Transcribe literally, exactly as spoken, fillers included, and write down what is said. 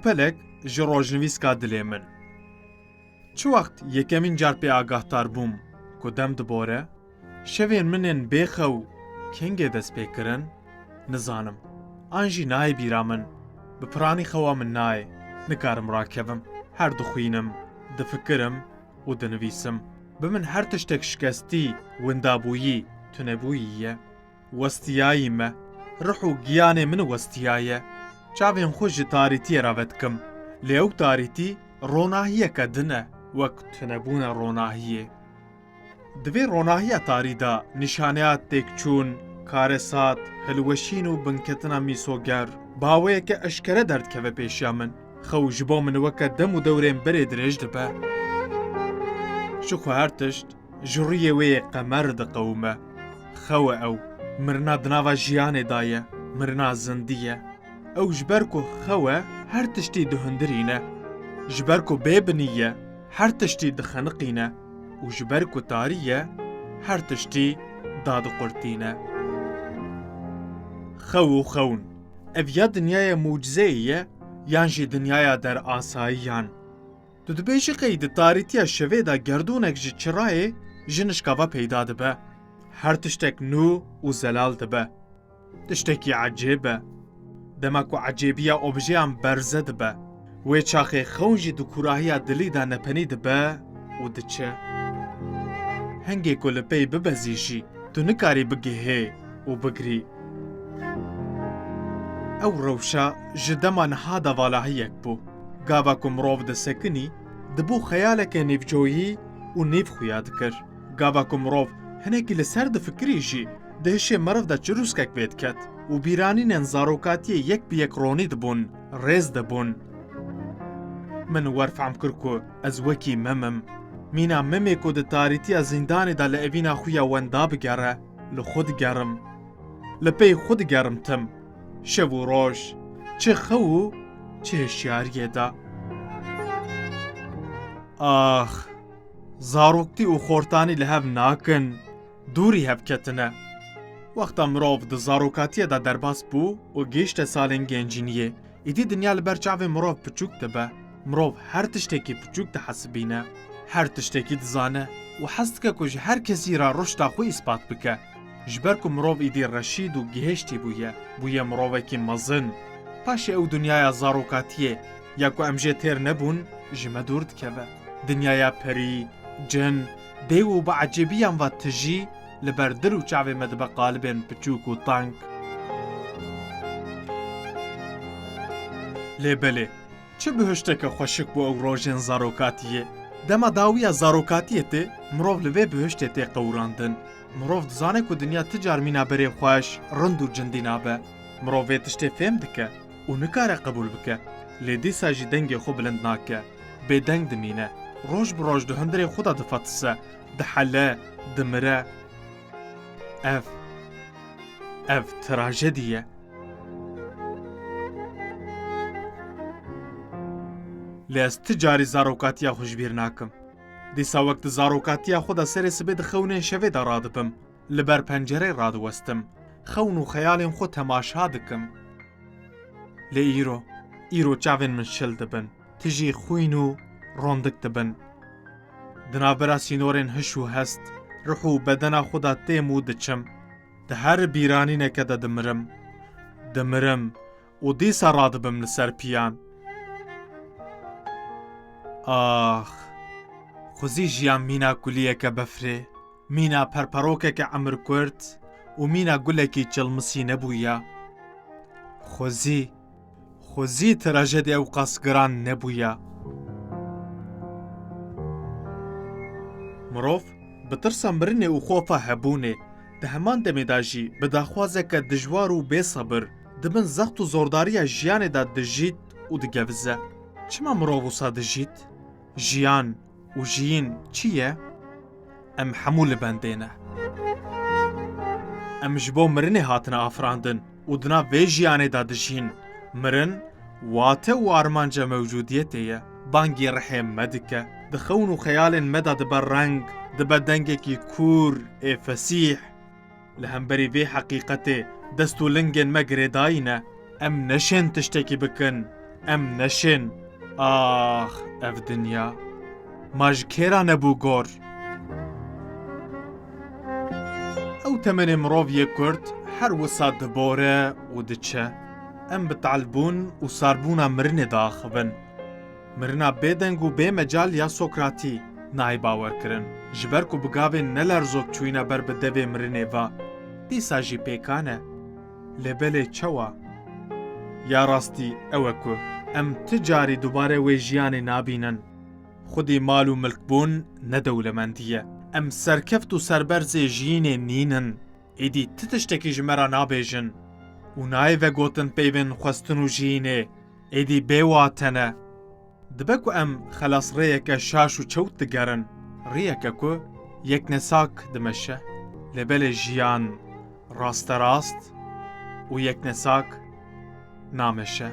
Pelek ji rojnivîska dilê min. Çi wext yekemîn car pê agahdar bûm ku dem dibore, şevên min ên bê xew kengê dest pê kirin, nizanim. An jî nayê bîra min. Bi piranî xewa min nayê. Nikarim rakevim. Her dixwînim, difikirim û dinivîsim. Bi min her tiştek şikestî, windabûyî, tunebûyî ye. Westiyayî me. Ruh û giyanê min westiyaye. Çavên xwe ji tarîtiyê re vedikim. Lê ew tarîtî ronahiyeke din e, wek tunebûna ronahiyê. Di vê ronahiya tarî de nîşaneya têkçûn, karesat, hilweşîn û binketina mîsoger, bi awayeke eşkere derdikeve pêşiya min. Xew ji bo min weke dem û dewrên berê dirêj dibe. Ji xwe her tişt ji rûyê wê yê qemer diqewime. Xew e ew. Mirina di nava jiyanê de ye. Mirina zindî ye. Ew ji ber ku xew e, her tiştî dihundirîne. Ji ber ku bêbinî ye, her tiştî dixeniqîne. Û ji ber ku tarî ye, her tiştî dadiqurtîne. Xew û xewn. Ev ya dinyaya mucizeyê ye, yan jî dinyaya derasayiyan. Tu dibêjî qey di tarîtiya şevê de gerdûnek ji çirayê ji nişka ve peyda dibe. Her tiştek nû û zelal dibe. Tiştekî ecêb e. Dema ku ecêbiya objeyan berze dibe, wê çaxê xewn jî di kûrahiya dilî de nepenî dibe û diçe. Hingê ku li pey bibezî jî, tu nikarî bigihê û bigirî. Ew rewşa ji dema niha de valahiyek bû. Gava ku mirov disekinî, dibû xeyaleke nîvcoyî û nîv xuya dikir. Gava ku mirov hinekî li ser difikirî jî, di hişê meriv de çirûskek vê diket û bîranînên zarokatiyê yek bi yek ronî dibûn, rêz dibûn. Min wer fehm kir ku ez wekî mim im. Mîna mimê ku di tarîtiya zîndanê de li evîna xwe ya wenda bigere, li xwe digerim. Li pey xwe digerim tim. Şev û roj, çi xew û çi hişyariyê de. Ax, zaroktî û xortanî li hev nakin, dûrî hev ketine. Wexta mirov di zarokatiyê de derbas bû û gihişte salên gencîniyê, îdî dinya li ber çavê mirov piçûk dibe. Mirov her tiştekî piçûk dihesibîne. Her tiştekî dizane û hez dike ku ji her kesî re ruşta xwe îspat bike. Ji ber ku mirov îdî reşîd û gihêştî bûye, bûye mirovekî mezin. Paşê ew dinyaya zarokatiyê ya ku em jê têr nebûn, ji me dûr dikeve. Dinyaya perî, cin, dêw û bi ecêbiyan ve tijî li ber dil û çavê me dibe qalibên piçûk û teng. Lê belê, çi bihişteke xweşik bû ew rojên zarokatiyê. Dema dawiya zarokatiyê tê, mirov li vê bihiştê tê qewirandin. Mirov dizane ku dinya ti car mîna berê xweş, rind û cindî nabe. Mirov vê tiştê fêm dike û nikare qebûl bike. Lê dîsa jî dengê xwe bilind nake. Bêdeng dimîne. Roj bi roj di hundirê xwe de difetise, dihele, dimire. Ev, ev trajedî ye. Lê ez ti carî zarokatiya xwe ji bîr nakim. Dîsa wek di zarokatiya xwe de serê sibê di xewnên şevê de radibim. Li ber pencereyê radiwestim. Xewn û xeyalên xwe temaşa dikim. Lê îro, îro çavên min şil dibin. Tijî xwîn û rondik dibin. Di navbera sînorên hiş û hest, ruh û bedena xwe de têm û diçim. Di her bîranîneke de dimirim. Dimirim û dîsa radibim li ser piyan. Ax! Xwezî jiyan mîna kuliyeke befrê, mîna perperokeke emirkurt û mîna gulekî çilmisî nebûya. Xwezî, xwezî trajedî ewqas giran nebûya. Mirov bi tirsa mirinê û xofa hebûnê, di heman demê de jî bi daxwazeke dijwar û bêsebir, di bin zext û zordariya jiyanê de dijît û digevize. Çima mirov wisa dijît? Jiyan û jiyîn çi ye? Em hemû li bendê ne. Em ji bo mirinê hatine afirandin û di nav vê jiyanê de dijîn. Mirin, wate û armanca mewcûdiyetê ye. Bangî rihê me dike. Di xewn û xeyalên me de dibe reng, dibe dengekî kûr ê fesîh. Li hemberî vê heqîqetê dest û lingên me girêdayî ne. Em neşên tiştekî bikin. Em neşên. Ax, ev dinya. Ma ji kê re nebû gor? Ew temenê mirov yê kurt her wisa dibore û diçe. Em bi talbûn û sarbûna mirinê diaxivin. Mirina bêdeng û bê mecal ya Sokratî nayê bawerkirin. Ji ber ku bi gavên nelerzok çûyîne ber bi devê mirinê ve, dîsa jî pêkan e. Lê belê çawa? Ya rastî ew e ku em ti carî dubare wê jiyanê nabînin. Xwedî mal û milkbûn ne dewlemendî ye. Em serkeft û serberzê jiyînê nînin. Êdî ti tiştekî ji me re nabêjin. Û nayê vegotin peyvên xwestin û jiyînê êdî bê wate ne. Dibe ku em xelasrêyeke şaş û çewt digerin, rêyeke ku yeknesak dimeşe. Lê belê jiyan rasterast û yeknesak nameşe.